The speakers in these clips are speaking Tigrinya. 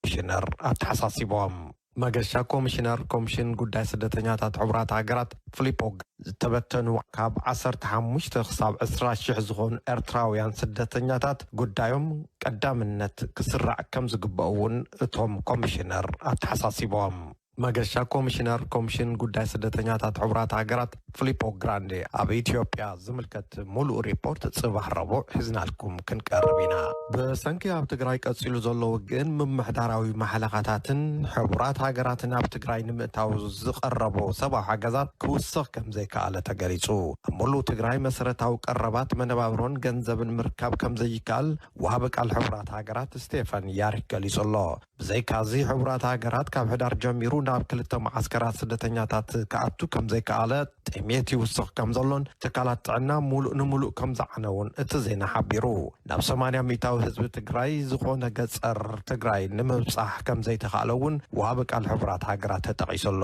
ኮሚሽነር ኣተሓሳሲቦም። መገሻ ኮሚሽነር ኮሚሽን ጉዳይ ስደተኛታት ሕቡራት ሃገራት ፊሊፖ ዝተበተኑ ካብ ዓሰርተ ሓሙሽተ ክሳብ ዕስራ ሽሕ ዝኾኑ ኤርትራውያን ስደተኛታት ጉዳዮም ቀዳምነት ክስራዕ ከም ዝግበኦ እውን እቶም ኮሚሽነር ኣተሓሳሲቦም። መገሻ ኮሚሽነር ኮሚሽን ጉዳይ ስደተኛታት ሕቡራት ሃገራት ፊሊፖ ግራንዴ ኣብ ኢትዮጵያ ዝምልከት ሙሉእ ሪፖርት ጽባሕ ረቡዕ ሒዝናልኩም ክንቀርብ ኢና። ብሰንኪ ኣብ ትግራይ ቀጺሉ ዘሎ ውግእን ምምሕዳራዊ ማሕለኻታትን ሕቡራት ሃገራትን ኣብ ትግራይ ንምእታው ዝቐረቦ ሰብኣዊ ሓገዛት ክውስኽ ከም ዘይከኣለ ተገሊጹ። ኣብ ሙሉእ ትግራይ መሰረታዊ ቀረባት መነባብሮን ገንዘብን ምርካብ ከም ዘይከኣል ወሃቢ ቃል ሕቡራት ሃገራት ስቴፋን ያሪክ ገሊጹ ኣሎ። ብዘይካዚ ሕቡራት ሃገራት ካብ ሕዳር ጀሚሩ ናብ ክልተ መዓስከራት ስደተኛታት ክኣቱ ከም ዘይከኣለ፣ ጥሜት ይውስኽ ከም ዘሎን ትካላት ጥዕና ሙሉእ ንሙሉእ ከም ዝዓነውን እቲ ዜና ሓቢሩ። ናብ ሰማንያ ሚእታዊ ህዝቢ ትግራይ ዝኾነ ገጸር ትግራይ ንምብጻሕ ከም ዘይተኻእለ እውን ወሃቢ ቃል ሕቡራት ሃገራት ተጠቒሱ ኣሎ።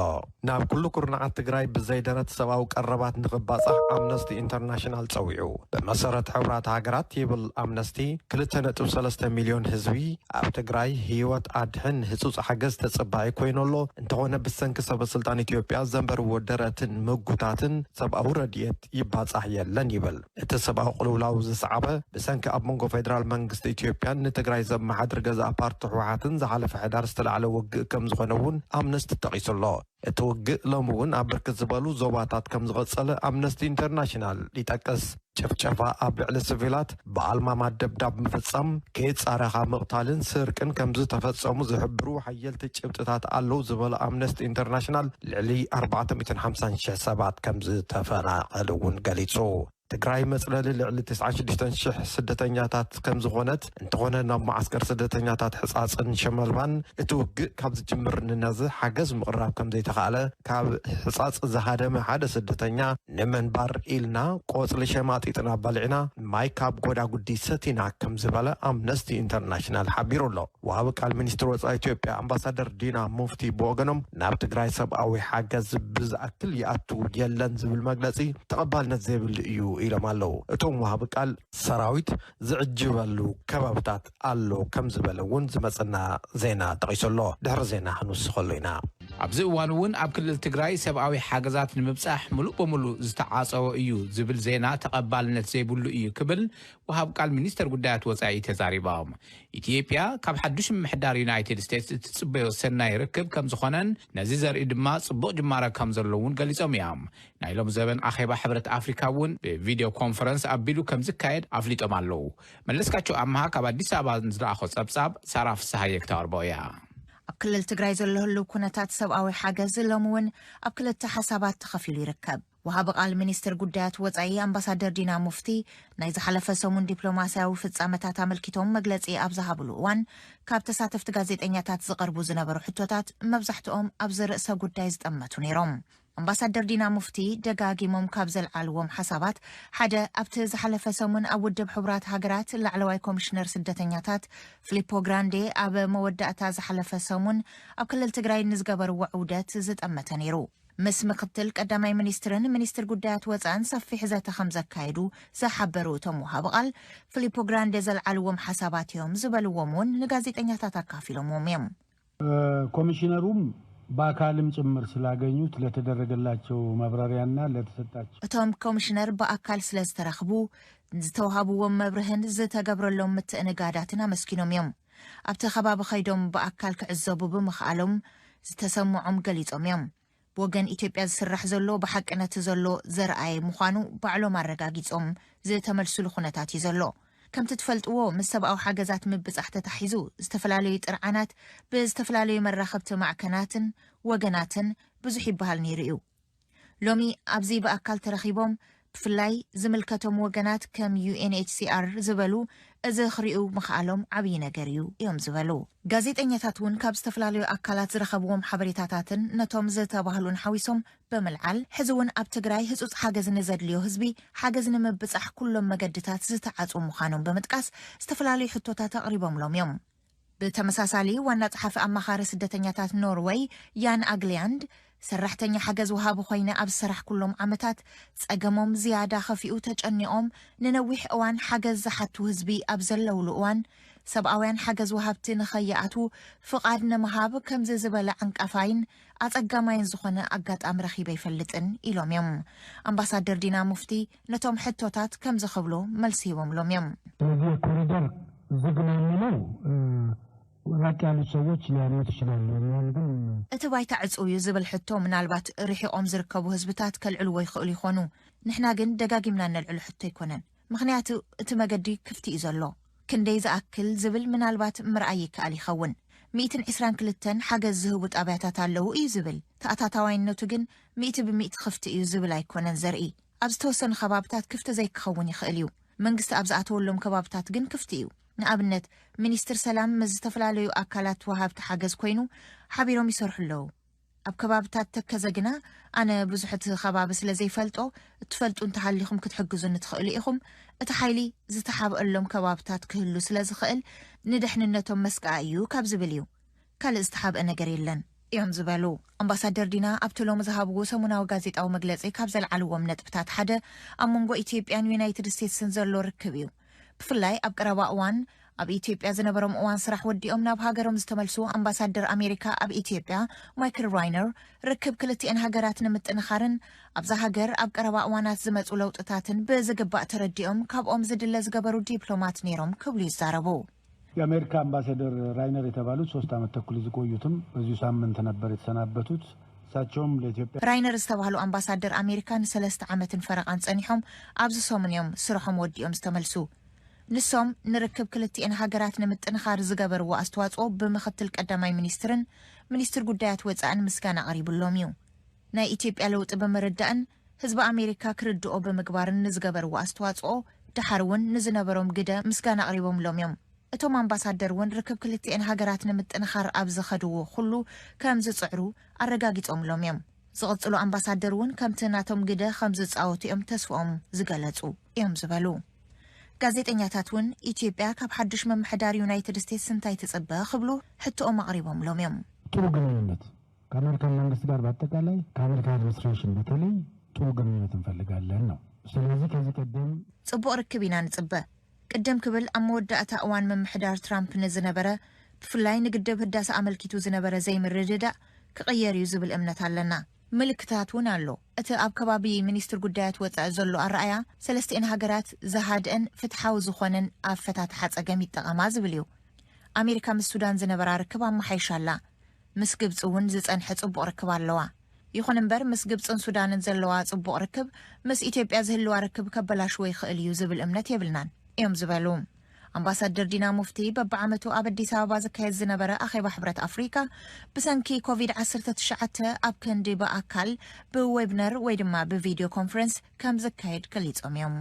ናብ ኩሉ ኩርናዓት ትግራይ ብዘይደረት ሰብኣዊ ቀረባት ንኽባጻሕ ኣምነስቲ ኢንተርናሽናል ጸዊዑ። ብመሰረት ሕቡራት ሃገራት ይብል ኣምነስቲ፣ ክልተ ነጥቢ ሰለስተ ሚልዮን ህዝቢ ኣብ ትግራይ ህይወት ኣድሕን ህጹጽ ሓገዝ ተጸባኢ ኮይኑ ኣሎ። እንተኾነ ብሰንኪ ሰበ ስልጣን ኢትዮጵያ ዘንበርዎ ደረትን ምጉታትን ሰብኣዊ ረድኤት ይባጻሕ የለን ይብል። እቲ ሰብኣዊ ቅልውላው ዝሰዓበ ብሰንኪ ኣብ መንጎ ፌደራል መንግስቲ ኢትዮጵያን ንትግራይ ዘመሓድር ገዛእ ፓርቲ ህወሓትን ዝሓለፈ ሕዳር ዝተላዕለ ውግእ ከም ዝኾነ እውን ኣምነስቲ ጠቒሱ ኣሎ። እቲ ውግእ ሎሚ እውን ኣብ ብርክት ዝበሉ ዞባታት ከም ዝቐጸለ ኣምነስቲ ኢንተርናሽናል ይጠቅስ። ጭፍጨፋ ኣብ ልዕሊ ስቪላት ብኣልማማ ደብዳብ ምፍጻም፣ ከይጻረኻ ምቕታልን ስርቅን ከም ዝተፈጸሙ ዝሕብሩ ሓየልቲ ጭብጥታት ኣለዉ ዝበለ ኣምነስቲ ኢንተርናሽናል፣ ልዕሊ ኣርባዕተ ሚእትን ሓምሳን ሽሕ ሰባት ከም ዝተፈናቐሉ እውን ገሊጹ። ትግራይ መጽለሊ ልዕሊ ተስዓን ሽዱሽተን ሽሕ ስደተኛታት ከም ዝኾነት፣ እንተኾነ ናብ መዓስከር ስደተኛታት ሕጻጽን ሸመልባን እቲ ውግእ ካብ ዝጅምር ንነዚ ሓገዝ ምቕራብ ከም ዘይተኻእለ ካብ ሕጻጽ ዝሃደመ ሓደ ስደተኛ፣ ንምንባር ኢልና ቆጽሊ ሸማጢጥና በሊዕና፣ ማይ ካብ ጎዳጉዲ ሰቲና ከም ዝበለ ኣምነስቲ ኢንተርናሽናል ሓቢሩ ኣሎ። ወሃቢ ቃል ሚኒስትር ወጻኢ ኢትዮጵያ ኣምባሳደር ዲና ሙፍቲ ብወገኖም፣ ናብ ትግራይ ሰብኣዊ ሓገዝ ብዝኣክል ይኣቱ የለን ዝብል መግለጺ ተቐባልነት ዘይብሉ እዩ ኢሎም ኣለዉ። እቶም ወሃቢ ቃል፣ ሰራዊት ዝዕጅበሉ ከባብታት ኣሎ ከም ዝበለ እውን ዝመጸና ዜና ጠቒሱ ኣሎ። ድሕሪ ዜና ክንውስኸሉ ኢና። ኣብዚ እዋን እውን ኣብ ክልል ትግራይ ሰብኣዊ ሓገዛት ንምብጻሕ ሙሉእ በሙሉ ዝተዓጸወ እዩ ዝብል ዜና ተቐባልነት ዘይብሉ እዩ ክብል ወሃብ ቃል ሚኒስተር ጉዳያት ወጻኢ ተዛሪቦም። ኢትዮጵያ ካብ ሓዱሽ ምምሕዳር ዩናይትድ ስቴትስ እትጽበዮ ሰናይ ርክብ ከም ዝኾነን ነዚ ዘርኢ ድማ ጽቡቕ ጅማረ ከም ዘሎ እውን ገሊጾም እዮም። ናይ ሎም ዘበን ኣኼባ ሕብረት ኣፍሪካ እውን ብቪድዮ ኮንፈረንስ ኣቢሉ ከም ዝካየድ ኣፍሊጦም ኣለዉ። መለስካቸው ኣምሃ ካብ ኣዲስ ኣበባ ዝለኣኾ ጸብጻብ ሳራ ፍስሃየ ክተቕርቦ እያ። ኣብ ክልል ትግራይ ዘሎ ህልው ኩነታት ሰብኣዊ ሓገዝ ሎም እውን ኣብ ክልተ ሓሳባት ተኸፊሉ ይርከብ። ወሃቢ ቃል ሚኒስትር ጉዳያት ወጻኢ ኣምባሳደር ዲና ሙፍቲ ናይ ዝሓለፈ ሰሙን ዲፕሎማስያዊ ፍጻመታት ኣመልኪቶም መግለጺ ኣብ ዝሃብሉ እዋን፣ ካብ ተሳተፍቲ ጋዜጠኛታት ዝቐርቡ ዝነበሩ ሕቶታት መብዛሕትኦም ኣብዚ ርእሰ ጉዳይ ዝጠመቱ ነይሮም። ኣምባሳደር ዲና ሙፍቲ ደጋጊሞም ካብ ዘልዓልዎም ሓሳባት ሓደ፣ ኣብቲ ዝሓለፈ ሰሙን ኣብ ውድብ ሕቡራት ሃገራት ላዕለዋይ ኮሚሽነር ስደተኛታት ፊሊፖ ግራንዴ ኣብ መወዳእታ ዝሓለፈ ሰሙን ኣብ ክልል ትግራይ ንዝገበርዎ ዑደት ዝጠመተ ነይሩ። ምስ ምክትል ቀዳማይ ሚኒስትርን ሚኒስትር ጉዳያት ወፃእን ሰፊሕ ዘተ ከም ዘካየዱ ዝሓበሩ እቶም ወሃቢ ቃል፣ ፊሊፖ ግራንዴ ዘልዓልዎም ሓሳባት እዮም ዝበልዎም እውን ንጋዜጠኛታት ኣካፊሎምዎም እዮም። ኮሚሽነሩም በአካልም ጭምር ስላገኙት ለተደረገላቸው ማብራሪያና ለተሰጣቸው እቶም ኮሚሽነር ብኣካል ስለ ዝተረኽቡ፣ ዝተዋሃብዎም መብርህን ዝተገብረሎም ምትእንጋዳትን ኣመስጊኖም እዮም። ኣብቲ ከባቢ ከይዶም ብኣካል ክዕዘቡ ብምኽኣሎም ዝተሰምዖም ገሊጾም እዮም። ብወገን ኢትዮጵያ ዝስራሕ ዘሎ ብሓቂ ነቲ ዘሎ ዘርኣየ ምዃኑ ባዕሎም ኣረጋጊጾም ዝተመልሱሉ ኩነታት እዩ ዘሎ። ከምቲ ትፈልጥዎ፣ ምስ ሰብኣዊ ሓገዛት ምብጻሕ ተታሒዙ ዝተፈላለዩ ጥርዓናት ብዝተፈላለዩ መራኸብቲ ማዕከናትን ወገናትን ብዙሕ ይበሃል ነይሩ እዩ። ሎሚ ኣብዚ ብኣካል ተረኺቦም ብፍላይ ዝምልከቶም ወገናት ከም ዩ ኤን ኤች ሲ ኣር ዝበሉ እዚ ክሪኡ ምኽኣሎም ዓብዪ ነገር እዩ እዮም ዝበሉ። ጋዜጠኛታት እውን ካብ ዝተፈላለዩ ኣካላት ዝረኸብዎም ሓበሬታታትን ነቶም ዝተባህሉን ሓዊሶም ብምልዓል፣ ሕዚ እውን ኣብ ትግራይ ህጹጽ ሓገዝ ንዘድልዮ ህዝቢ ሓገዝ ንምብጻሕ ኩሎም መገድታት ዝተዓጽዉ ምዃኖም ብምጥቃስ ዝተፈላለዩ ሕቶታት ኣቕሪቦምሎም እዮም። ብተመሳሳሊ ዋና ጸሓፊ ኣማኻሪ ስደተኛታት ኖርወይ ያን ኣግሊያንድ ሰራሕተኛ ሓገዝ ወሃቢ ኮይነ ኣብ ዝሰራሕኩሎም ዓመታት፣ ጸገሞም ዝያዳ ከፊኡ ተጨኒቖም ንነዊሕ እዋን ሓገዝ ዝሓቱ ህዝቢ ኣብ ዘለውሉ እዋን፣ ሰብኣውያን ሓገዝ ወሃብቲ ንኸይኣትዉ ፍቓድ ንምሃብ ከምዚ ዝበለ ዓንቃፋይን ኣጸጋማይን ዝኾነ ኣጋጣሚ ረኺበ ኣይፈልጥን ኢሎም እዮም። ኣምባሳደር ዲና ሙፍቲ ነቶም ሕቶታት ከምዚ ክብሉ መልሲ ሂቦምሎም እዮም። ስለዚህ የኮሪደር ዝግ ነው የሚለው ራቅ ያሉ ሰዎች ሊያምኑት ይችላሉ። የሚሆን ግን እቲ ባይታ ዕጹው እዩ ዝብል ሕቶ ምናልባት ርሒቖም ዝርከቡ ህዝብታት ከልዕልዎ ይኽእሉ ይኾኑ። ንሕና ግን ደጋጊምና እነልዕሎ ሕቶ ኣይኮነን። ምኽንያቱ እቲ መገዲ ክፍቲ እዩ ዘሎ። ክንደይ ዝኣክል ዝብል ምናልባት ምርኣይ ይከኣል ይኸውን። ሚእትን ዕስራን ክልተን ሓገዝ ዝህቡ ጣብያታት ኣለዉ እዩ ዝብል። ተኣታታዋይነቱ ግን ሚእቲ ብሚእቲ ክፍቲ እዩ ዝብል ኣይኮነን ዘርኢ። ኣብ ዝተወሰኑ ከባብታት ክፍቲ ዘይክኸውን ይኽእል እዩ። መንግስቲ ኣብ ዝኣተወሎም ከባብታት ግን ክፍቲ እዩ። ንኣብነት፣ ሚኒስትር ሰላም ምስ ዝተፈላለዩ ኣካላት ወሃብቲ ሓገዝ ኮይኑ ሓቢሮም ይሰርሑ ኣለዉ። ኣብ ከባብታት ተከዘ ግና ኣነ ብዙሕ እቲ ከባቢ ስለ ዘይፈልጦ፣ እትፈልጡ እንተሃሊኹም ክትሕግዙኒ ትኽእሉ ኢኹም። እቲ ሓይሊ ዝተሓብአሎም ከባብታት ክህሉ ስለ ዝኽእል ንደሕንነቶም መስቀኣ እዩ ካብ ዝብል እዩ። ካልእ ዝተሓብአ ነገር የለን እዮም ዝበሉ ኣምባሳደር ዲና ኣብቲ ሎሚ ዝሃብዎ ሰሙናዊ ጋዜጣዊ መግለጺ። ካብ ዘልዓልዎም ነጥብታት ሓደ ኣብ መንጎ ኢትዮጵያን ዩናይትድ ስቴትስን ዘሎ ርክብ እዩ። ብፍላይ ኣብ ቀረባ እዋን ኣብ ኢትዮጵያ ዝነበሮም እዋን ስራሕ ወዲኦም ናብ ሃገሮም ዝተመልሱ ኣምባሳደር ኣሜሪካ ኣብ ኢትዮጵያ ማይክል ራይነር ርክብ ክልቲኤን ሃገራት ንምጥንኻርን ኣብዛ ሃገር ኣብ ቀረባ እዋናት ዝመፁ ለውጥታትን ብዝግባእ ተረዲኦም ካብኦም ዝድለ ዝገበሩ ዲፕሎማት ነይሮም ክብሉ ይዛረቡ። የአሜሪካ አምባሳደር ራይነር የተባሉት ሶስት ዓመት ተኩል እዚህ ቆዩትም በዚሁ ሳምንት ነበር የተሰናበቱት። እሳቸውም ለኢትዮጵያ ራይነር ዝተባህሉ ኣምባሳደር ኣሜሪካ ንሰለስተ ዓመትን ፈረቓን ጸኒሖም ኣብዚ ሰሙን እዮም ስርሖም ወዲኦም ዝተመልሱ። ንሶም ንርክብ ክልቲኤን ሃገራት ንምጥንኻር ዝገበርዎ ኣስተዋጽኦ ብምኽትል ቀዳማይ ሚኒስትርን ሚኒስትር ጉዳያት ወጻእን ምስጋና ኣቕሪቡሎም እዩ። ናይ ኢትዮጵያ ለውጢ ብምርዳእን ህዝቢ ኣሜሪካ ክርድኦ ብምግባርን ንዝገበርዎ ኣስተዋጽኦ፣ ደሓር እውን ንዝነበሮም ግደ ምስጋና ኣቕሪቦምሎም እዮም። እቶም ኣምባሳደር እውን ርክብ ክልቲኤን ሃገራት ንምጥንኻር ኣብ ዝኸድዎ ኩሉ ከም ዝጽዕሩ ኣረጋጊጾምሎም እዮም። ዝቕጽሉ ኣምባሳደር እውን ከምቲ ናቶም ግደ ከም ዝጻወቱ እዮም ተስፍኦም ዝገለጹ እዮም ዝበሉ። ጋዜጠኛታት እውን ኢትዮጵያ ካብ ሓዱሽ ምምሕዳር ዩናይትድ ስቴትስ እንታይ ትጽበ ክብሉ ሕቶኦም ኣቕሪቦምሎም እዮም። ጥሩ ግንኙነት ከአሜሪካን መንግስት ጋር በአጠቃላይ ከአሜሪካ አድሚኒስትሬሽን በተለይ ጥሩ ግንኙነት እንፈልጋለን ነው። ስለዚህ ከዚህ ቀደም ጽቡቕ ርክብ ኢና ንጽበ። ቅድም ክብል ኣብ መወዳእታ እዋን ምምሕዳር ትራምፕ ንዝነበረ፣ ብፍላይ ንግድብ ህዳሰ ኣመልኪቱ ዝነበረ ዘይምርድዳእ ክቕየር እዩ ዝብል እምነት ኣለና። ምልክታት እውን ኣሎ። እቲ ኣብ ከባቢ ሚኒስትር ጉዳያት ወጻኢ ዘሎ ኣረኣያ ሰለስቲኤን ሃገራት ዝሃድአን ፍትሓዊ ዝኾነን ኣፈታትሓ ጸገም ይጠቐማ ዝብል እዩ። ኣሜሪካ ምስ ሱዳን ዝነበራ ርክብ ኣመሓይሻ ኣላ። ምስ ግብጺ እውን ዝጸንሐ ጽቡቕ ርክብ ኣለዋ። ይኹን እምበር ምስ ግብጽን ሱዳንን ዘለዋ ጽቡቕ ርክብ ምስ ኢትዮጵያ ዝህልዋ ርክብ ከበላሽዎ ይኽእል እዩ ዝብል እምነት የብልናን እዮም ዝበሉ ኣምባሳደር ዲና ሙፍቲ። በብዓመቱ ኣብ ኣዲስ ኣበባ ዝካየድ ዝነበረ ኣኼባ ሕብረት ኣፍሪካ ብሰንኪ ኮቪድ ዓሰርተ ትሽዓተ ኣብ ክንዲ ብኣካል ብዌብነር ወይ ድማ ብቪድዮ ኮንፈረንስ ከም ዝካየድ ገሊጾም እዮም።